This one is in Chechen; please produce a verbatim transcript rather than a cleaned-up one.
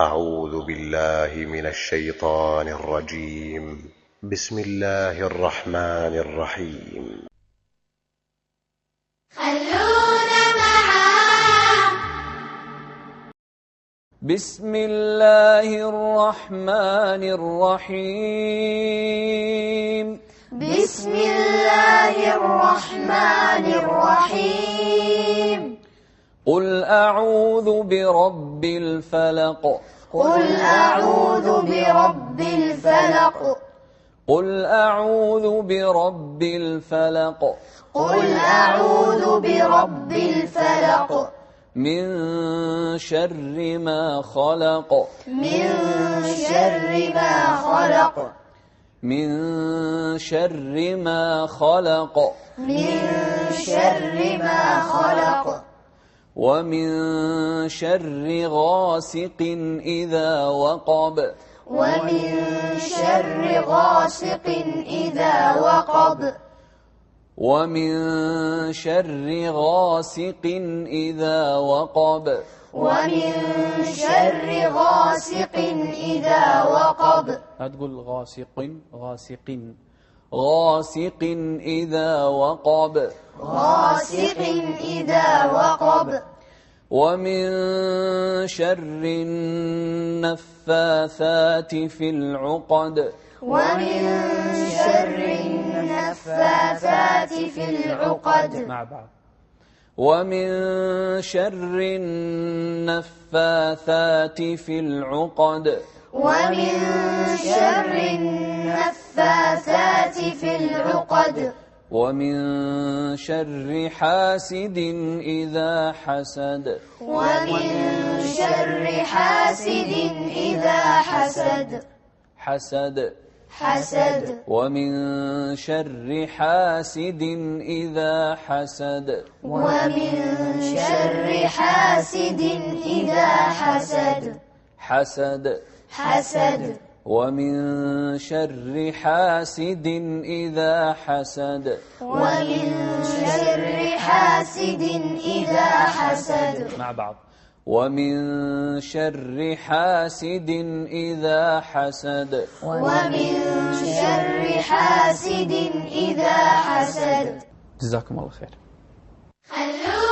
أعوذ بالله من الشيطان الرجيم. بسم الله الرحمن الرحيم. خلونا معا. بسم الله الرحمن الرحيم. بسم الله الرحمن الرحيم. قل أعوذ برب الفلق. قل أعوذ برب الفلق. قل أعوذ برب الفلق. قل أعوذ برب الفلق. من شر ما خلق. من شر ما خلق. من شر ما خلق. من شر ما خلق. ومن شر غاسق إذا وقب. ومن شر غاسق إذا وقب. ومن شر غاسق إذا وقب. ومن شر غاسق إذا وقب. لا تقول غاسق، غاسق. غاسق إذا وقب. غاسق إذا وقب. ومن شر النفاثات في العقد. ومن شر النفاثات في العقد. مع بعض. ومن شر النفاثات في العقد. ومن شر النفاثات في العقد. ومن شر حاسد إذا حسد. ومن شر حاسد إذا حسد. حسد. حسد. ومن شر حاسد إذا حسد. ومن شر حاسد إذا حسد. حسد. حسد. ومن شر حاسد إذا حسد. ومن شر حاسد إذا حسد. مع بعض. ومن شر حاسد إذا حسد. ومن شر حاسد إذا حسد. جزاكم الله خير. خلونا